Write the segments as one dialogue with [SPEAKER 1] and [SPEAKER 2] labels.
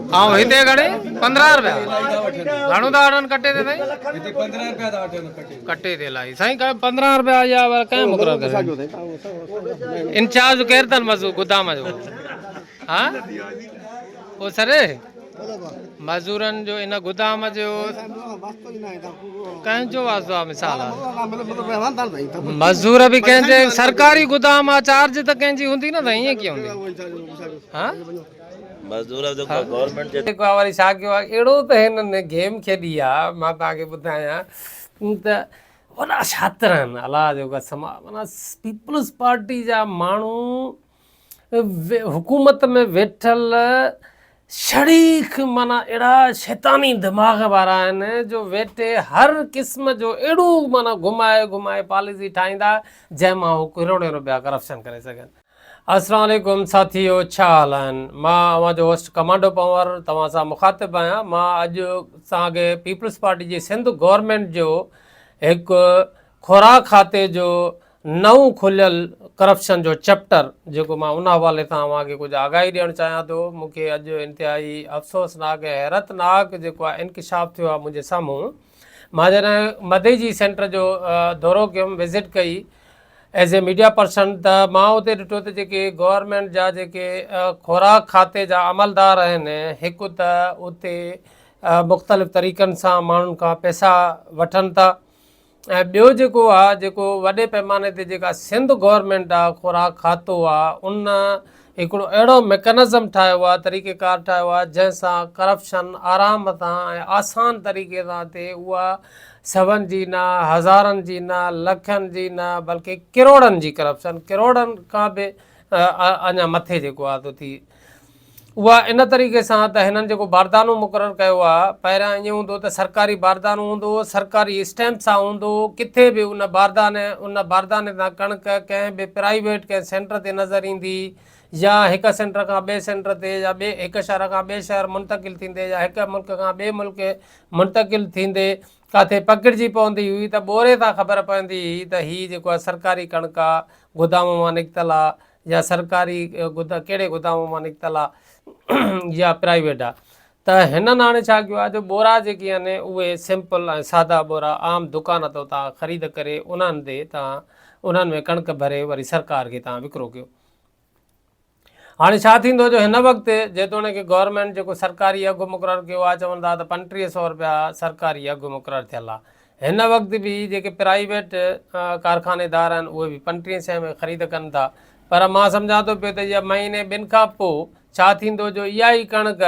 [SPEAKER 1] ۽ هتي گهڻي 15 رپيا گهڻو ٿا وٺن ڪٽي تي سائين؟
[SPEAKER 2] هتي 15 رپيا ٿا وٺن ڪٽي
[SPEAKER 1] ڪٽي تي الائي سائين 15 رپيا يا ڪنهن مقرر ڪري انچارج ڪير اٿن مزو گدام جو ها او سر مزورن جو ان گدام جو ڪنهن جو واسطو آ مثال آ مزور به ڪنهن جي سرڪاري گدام آ چارج ته ڪنهن جي هوندي نه سائين ائين ڪيئن هوندي ها
[SPEAKER 3] مزدور جو گورنمينٽ جي
[SPEAKER 1] جيڪو آ وري ڇا ڪيو آ اهڙو ته هنن گيم کيڏي آ مان توهان کي ٻڌايان ته وڏا شاطر آهن الله جو قسم آ معنيٰ پيپلز پارٽي جا ماڻهو حڪومت ۾ ويٺل شڙيخ معنيٰ اهڙا شيطاني دماغ وارا آهن جو ويٺي هر قسم جو اهڙو معنيٰ گهمائي گهمائي پاليسي ٺاهيندا جنهن مان هو ڪروڙين روپيا ڪرپشن ڪري سگهن. السلام عليڪم ساٿيو ڇا حال آهن مان اوهان جو هوسٽ ڪمانڊو پنهور توهان سان مخاطب آهيان مان اڄ توهان کي پيپلز پارٽي جي سنڌ گورنمينٽ جو هڪ خوراڪ کاتي جو نئون کليل ڪرپشن جو چيپٽر جيڪو مان ان حوالي سان اوهان کي ڪجهه آگاهي ڏيڻ چاهيان ٿو مون کي اڄ انتهائي افسوسناڪ ۽ حيرتناڪ جيڪو آهي انڪشاف ٿيو آهي منهنجي سامهون مان جڏهن مدئجي سينٽر جو دورو ڪيم وزٽ ڪئي ايز اي ميڊيا پرسن ته مان اتي ڏٺو ته جيڪي گورنمينٽ جا جيڪي خوراڪ کاتي جا عملدار آهن هڪ ته اتي مختلف طريقن سان ماڻهن کان پئسا وٺن ٿا ۽ ٻيو جيڪو آ جيڪو وڏي پيماني تي جيڪا سنڌ گورنمينٽ آ خوراڪ کاتو آ ان هڪڙو اهڙو ميڪنزم ٺاهيو آ طريقيڪار ٺاهيو آ جنهن سان ڪرپشن آرام سان ۽ آسان طريقي سان ٿئي اها سون جي نه، هزارن جي نه، لکن جي نه بلڪه ڪروڙن جي ڪرپشن، ڪروڙن کان به اڃا مٿي جيڪو آ ٿو ٿي. اها ان طريقي سان ته هنن جيڪو باردانو مقرر ڪيو آ، پهريان ائين هوندو هو ته سرڪاري باردانو هوندو هو، سرڪاري اسٽيمپ سان هوندو هو، ڪٿي به ان بارداني ان بارداني تان ڪڻڪ ڪنهن به پرائيويٽ ڪنهن سينٽر تي نظر ايندي يا هڪ سينٽر کان ٻئي سينٽر تي يا ٻئي هڪ شهر کان ٻئي شهر منتقل ٿيندي يا هڪ ملڪ کان ٻئي ملڪ منتقل ٿيندي ڪاٿي پڪڙجي پوندي هئي ته ٻوري تان خبر پوندي هئي ته هي جيڪو آهي سرڪاري ڪڻڪ آ گدام مان نڪتل آ يا سرڪاري ڪهڙي گدام مان نڪتل آ يا پرائيويٽ آ ته هنن هاڻي ڇا ڪيو آ جو ٻورا جيڪي آهن اهي سمپل ۽ سادا ٻورا عام دڪان تان تان خريد ڪري انهن تي تان انهن ۾ ڪڻڪ ڀري وري سرڪار کي تان وڪرو ڪيو. هاڻي ڇا ٿيندو جو هن وقت جيتوڻيڪ گورنمينٽ جيڪو سرڪاري اگهه مقرر ڪيو آهي چون ٿا ته 35 سئو رپيا سرڪاري اگهه مقرر ٿيل آهي هن وقت به جيڪي پرائيويٽ ڪارخانيدار آهن اهي به 35 سئي ۾ خريد ڪن ٿا پر مان سمجهان ٿو پيو ته اها مهيني ٻن کان پوء ڇا ٿيندو جو اها ئي ڪڻڪ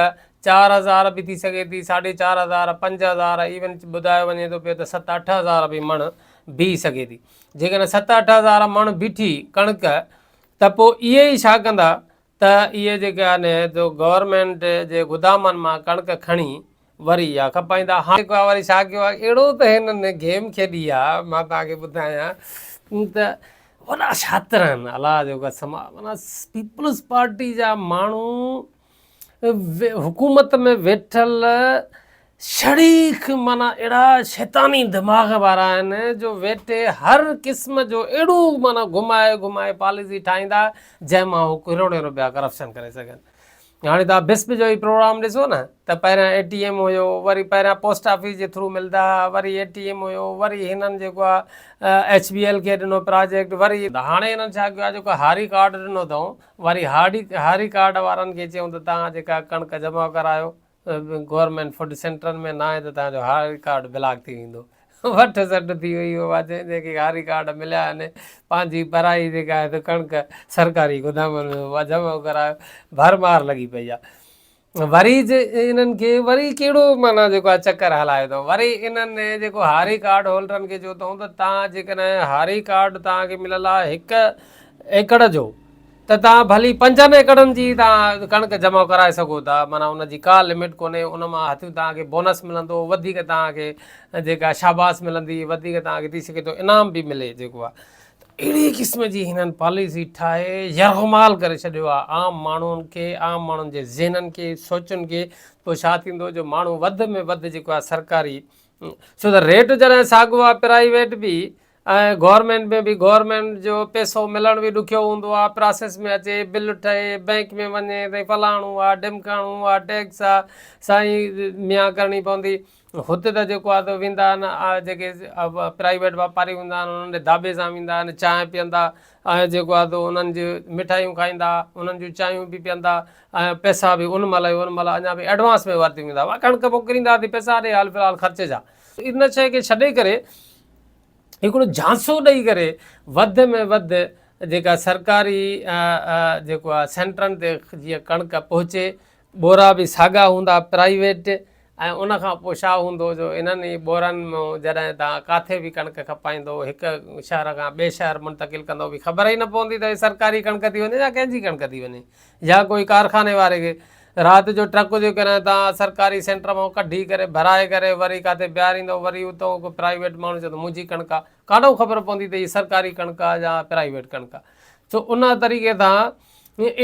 [SPEAKER 1] 4000 به ٿي سگهي ٿي ساڍي 4000 5000 ايون ٻڌايو وڃي ٿو پيو ته ست 8000 به مڻ بيهي سگهي ٿي جيڪڏهن ست 8000 مڻ بيٺي ڪڻڪ ته پوء اهي ئي ڇا ڪندا ته اهي جيڪي آهن سو گورنمينٽ جي گدامن مان ڪڻڪ کڻي وري اها کپائيندا. هاڻي جيڪو آهي وري ڇا ڪيو آهي اهڙو ته هنن گيم کيڏي آهي مان توهان کي ٻڌايان ته وڏا شاطر آهن الله جو قسم آهي معنيٰ پيپلز پارٽي جا ماڻهو حڪومت ۾ ويٺل شڙيخ معنيٰ اهڙا شيطاني دماغ وارا آهن جو ويٺي هر قسم جو اهڙو معنيٰ گهمائي گهمائي پاليسي ٺاهيندا جنهن مان هو ڪروڙين روپيا ڪرپشن ڪري سگهن. هاڻي توهان بسپ جو ئي پروگرام ڏسو نه ته پهريان اي ٽي ايم هيو وري پهريان پوسٽ آفيس جي ٿرو ملدا ها وري اي ٽي ايم هيو وري هنن جيڪو آهي ايڇ بي ايل کي ڏنو پراجيڪٽ وري هاڻي هنن ڇا ڪيو آهي جيڪو هاري ڪارڊ ڏنو اٿئون وري هاري هاري ڪارڊ وارن کي چيائون ته توهان جيڪا ڪڻڪ جمع ڪرايو گورنمينٽ فوڊ سينٽرن ۾ ناهي ته توهان جو هاري ڪارڊ بلاڪ ٿي ويندو. وٺ سٽ ٿي وئي اها جنهن جنهن کي هاري ڪارڊ مليا آهن پنهنجي پرائي جيڪا آهي سو ڪڻڪ سرڪاري گدامن ۾ جمع ڪرايو ڀرمار لڳي پئي آهي. وري جي انهن کي وري ڪهڙو معنيٰ جيڪو آهي چڪر هلايو اٿئون وري انهن جيڪو هاري ڪارڊ هولڊرن کي چيو اٿئون ته توهان جيڪڏهن هاري ڪارڊ توهان کي مليل آهي هڪ ايڪڙ جو ته توهان ڀلي پنجن ايڪڙن جي توهان ڪڻڪ جمع ڪرائي سگهو ٿا معنيٰ ان جي ڪا لمٽ ڪونهي ان مان هٿيون توهان کي بونس ملندو وڌيڪ توهان کي جيڪا شاباس ملندي وڌيڪ توهان کي ٿي سگهي ٿو انعام به ملي جيڪو آهي اهڙي قسم جي هنن پاليسي ٺاهي يرغمال ڪري ڇڏيو آهي عام ماڻهن کي عام ماڻهن جي ذهنن کي سوچن کي پوء ڇا ٿيندو جو ماڻهو وڌ ۾ وڌ جيڪو آهي سرڪاري ڇو ته ريٽ جڏهن ساڳو آهي پرائيويٽ به ۽ گورنمينٽ ۾ به گورنمينٽ جو پئسو ملڻ به ڏکيو هوندو آ پراسيس ۾ اچي بل ٺهي بئنڪ ۾ وڃي ته فلاڻو آ ڊمڪاڻو آ ٽيڪس آ سائين ميان ڪرڻي پوندي هتي ته جيڪو آ ته ويندا آهن جيڪي پرائيويٽ واپاري هوندا آهن انهن ڏي ڌاٻي سان ويندا آهن چانهه پيئندا ۽ جيڪو آ ته انهن جي مٺايون کائيندا انهن جون چانهيون به پيئندا ۽ پئسا به ان مهل ئي ان مهل اڃا به ايڊوانس ۾ ورتي ويندا هئا ڪڻڪ موڪلينداسين پئسا ڏي حال في الحال خرچ جا ان شيء کي ڇڏي ڪري هڪڙو جهانسو ڏئي ڪري وڌ ۾ وڌ جيڪا سرڪاري جيڪو آ سينٽرن تي جيئن ڪڻڪ پهچي ٻورا به ساڳا هوندا پرائيويٽ ۽ ان کان پوء ڇا هوندو جو انهن ئي ٻورن مان جڏهن توهان ڪاٿي به ڪڻڪ کپائيندو هڪ شهر کان ٻئي شهر منتقل ڪندو به خبر ئي نه پوندي ته هي سرڪاري ڪڻڪ ٿي وڃي يا ڪنهن جي ڪڻڪ ٿي وڃي يا ڪوئي ڪارخاني واري کي رات جو ٽرڪ جو ڪڏهن توهان سرڪاري سينٽر مان ڪڍي ڪري ڀرائي ڪري وري ڪاٿي بيهاريندو وري اتان ڪو پرائيويٽ ماڻهو چوندو منهنجي ڪڻڪ آ ڪاڏئون خبر پوندي ته هي سرڪاري ڪڻڪ آ يا پرائيويٽ ڪڻڪ آ سو ان طريقي سان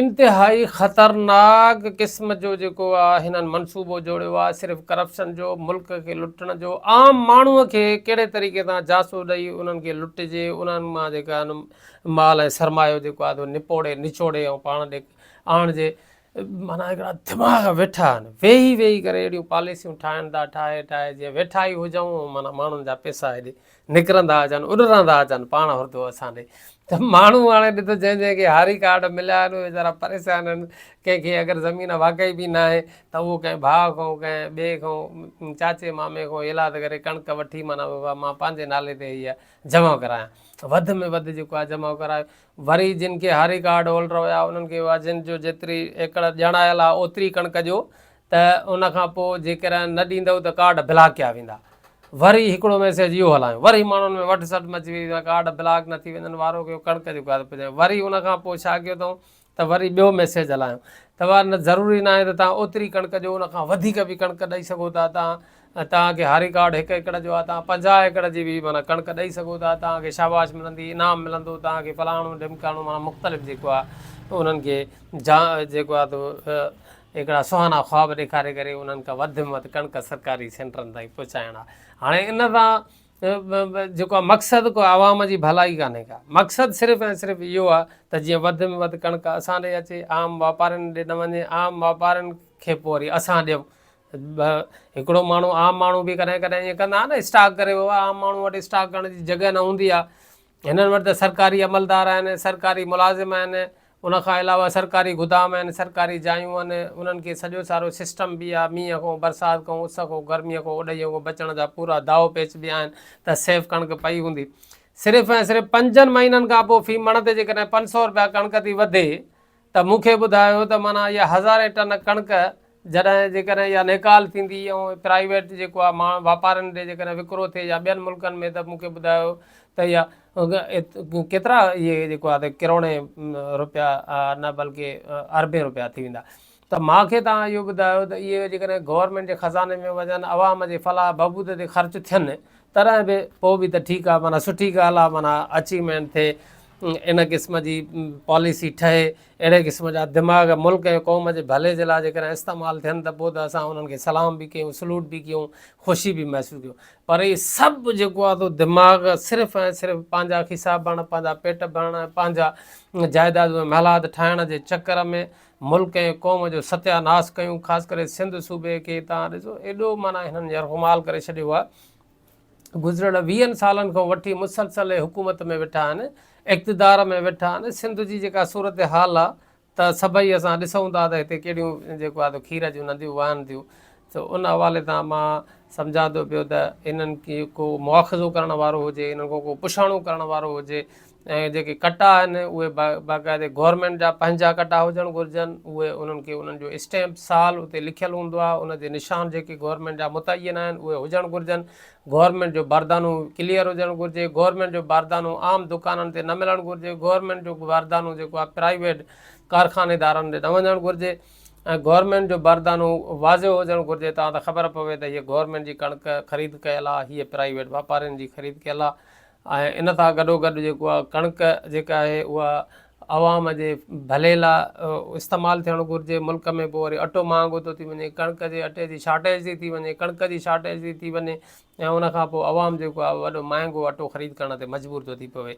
[SPEAKER 1] انتهائي خطرناڪ قسم جو جيڪو آ هنن منصوبو جوڙيو آ صرف ڪرپشن جو ملڪ کي لٽڻ جو عام ماڻهو کي ڪهڙي طريقي سان جاسو ڏئي انهن کي لٽجي انهن مان جيڪا مال ۽ سرمايو جيڪو آ سو نپوڙي نچوڙي ۽ پاڻ ڏي آڻجي معنيٰ هڪڙا دماغ ويٺا آهن ويهي ويهي ڪري اهڙيون پاليسيون ٺاهن ٿا ٺاهي ٺاهي جيئن ويٺا ئي هجون معنيٰ ماڻهن جا پئسا هيڏي نڪرندا اچن اڏرندا اچن پاڻ هردو اسان ڏي ته ماڻهو هاڻي ڏس جنهن جنهن کي هاري ڪارڊ مليا آهن اهي ويچارا پريشان آهن ڪنهن کي اگر زمين واقعي به ناهي ته اهو ڪنهن ڀاء کان ڪنهن ٻئي کان چاچي مامي کان ايلاز ڪري ڪڻڪ وٺي معنيٰ بابا مان پنهنجي نالي تي هيء جمع ڪرايان وڌ ۾ وڌ جيڪو آهي جمع ڪرايو وري جن کي هاري ڪارڊ هولڊر هيا انهن کي اها جن جو جيتري ايڪڙ ڄاڻايل آهي اوتري ڪڻڪ ڏيو ته ان کان پوء جيڪڏهن نه ڏيندؤ ته ڪارڊ بلاڪ ڪيا ويندا. وري هڪڙو ميسيج اهو هلايو وري ماڻهن ۾ وٺ سٽ مچي وئي ته ڪارڊ بلاڪ نه ٿي وڃن وارو ڪيو ڪڻڪ جو ڪارڊ پڄايو وري ان کان پوء ڇا ڪيو اٿئون ته وري ٻيو ميسيج هلايو ته وا نه ضروري ناهي ته توهان اوتري ڪڻڪ ڏيو ان کان وڌيڪ به ڪڻڪ ڏئي سگهو ٿا توهان توهان کي هاري ڪارڊ هڪ ايڪڙ جو آهي توهان 50 ايڪڙ جي به معنيٰ ڪڻڪ ڏئي سگهو ٿا توهان کي شاباش ملندي انعام ملندو توهان کي فلاڻو ڍمڪاڻو معنيٰ مختلف جيڪو آهي انهن کي جا جيڪو آهي ته هڪڙا سهانا خواب ڏيکاري ڪري انهن کان وڌ ۾ وڌ ڪڻڪ سرڪاري سينٽرن تائين پهچائڻ آهي. هاڻي ان سان جيڪو آهي مقصد ڪو عوام جي ڀلائي ڪانهي ڪا. مقصد صرف ۽ صرف اهو آهي ته جيئن وڌ ۾ وڌ ڪڻڪ اسان ڏي اچي، عام واپارين ڏي نه وڃي، عام واپارين کي پوء وري اسان ڏيون. هڪڙو ماڻهو عام ماڻهو به ڪڏهن ڪڏهن ائين ڪندا آهن نه اسٽاڪ ڪري ويو آهي، عام ماڻهو وٽ اسٽاڪ ڪرڻ جي جڳهه نه هوندي آهي. هنن وٽ ته سرڪاري عملدار آهن، سرڪاري ملازم آهن، ان کان علاوه سرڪاري گدام آهن، سرڪاري جايون آهن، انهن کي سڄو سارو سسٽم به آهي، مينهن کان، برسات کان، اس کان، گرميء کان، اڏهيء کان بچڻ جا پورا داء پيچ به آهن ته سيف ڪڻڪ پئي هوندي. صرف ۽ صرف پنجن مهينن کان پوء في مڻ تي جيڪڏهن 500 رپيا ڪڻڪ ٿي وڌي ته مون کي ٻڌايو ته معنيٰ اها هزارين ٽن ڪڻڪ جڏهن جيڪڏهن اها نيڪال ٿيندي ۽ پرائيويٽ جيڪو آهي ماڻهو واپارين ڏي جيڪڏهن وڪرو ٿئي يا ٻين ملڪن ۾ ته مون کي ٻڌايو ته اها ڪيترا اهي جيڪو آهي ته ڪروڙين روپيا نه بلڪه اربين روپيا ٿي ويندا ته مان کي توهان اهو ٻڌايو ته اهي جيڪڏهن گورنمينٽ جي خزاني ۾ وڃن عوام جي فلاح بهبود تي خرچ ٿين تڏهن به پوء به ته ٺيڪ آهي معنيٰ سٺي ڳالهه آهي معنيٰ اچيومينٽ ٿئي ان قسم جي پاليسي ٺهي اهڙي قسم جا دماغ ملڪ ۽ قوم جي ڀلي جي لاء جيڪڏهن استعمال ٿين ته پوء ته اسان انهن کي سلام به ڪيون سلوٽ به ڪيون خوشي به محسوس ڪيون پر هي سڀ جيڪو آهي سو دماغ صرف ۽ صرف پنهنجا کيسا ڀرڻ پنهنجا پيٽ ڀرڻ ۽ پنهنجا جائيدادون ۽ محلات ٺاهڻ جي چڪر ۾ ملڪ ۽ قوم جو ستيا ناس ڪيون خاص ڪري سنڌ صوبي کي تان ڏسو ايڏو معنيٰ هنن يرغمال ڪري ڇڏيو آهي گذريل 20 سالن کان وٺي مسلسل حڪومت ۾ ويٺا آهن اقتدار ۾ ويٺا آهن سنڌ جي جيڪا صورتحال آهي ته سڀئي اسان ڏسون ٿا ته هتي ڪهڙيون جيڪو آهي کير جون نديون وهن ٿيون ته ان حوالي سان مان سمجهان ٿو پيو ته انهن کي ڪو مواخذو ڪرڻ وارو هجي انهن کان ڪو پڇاڻو ڪرڻ وارو هجي ۽ جيڪي ڪٽا آهن اهي باقاعدي گورنمينٽ جا پنهنجا ڪٽا هجڻ گهرجن اهي انهن کي انهن جو اسٽيمپ سال اتي لکيل هوندو آهي ان تي نشان جيڪي گورنمينٽ جا متعين آهن اهي هجڻ گهرجن گورنمينٽ جو باردانو ڪليئر هجڻ گهرجي گورنمينٽ جو باردانو عام دڪانن تي نه ملڻ گهرجي گورنمينٽ جو باردانو جيڪو آهي پرائيويٽ ڪارخانيدارن ڏي نه وڃڻ گهرجي ۽ گورنمينٽ جو باردانو واضح هجڻ گهرجي تان ته خبر پوي ته هيء گورنمينٽ جي ڪڻڪ خريد ڪيل آهي هيء پرائيويٽ واپارين جي خريد ڪيل آهي ۽ ان سان گڏوگڏ جيڪو آهي ڪڻڪ جيڪا آهي اها عوام جي ڀلي لا استعمال ٿيڻ گهرجي. ملڪ ۾ پوء وري اٽو مهانگو ٿو ٿي وڃي، ڪڻڪ جي اٽي جي شارٽيج ٿي ٿي وڃي، ڪڻڪ جي شارٽيج ٿي ٿي وڃي ۽ ان کان پوء عوام جيڪو آهي وڏو مهانگو اٽو خريد ڪرڻ تي مجبور ٿو ٿي پوي.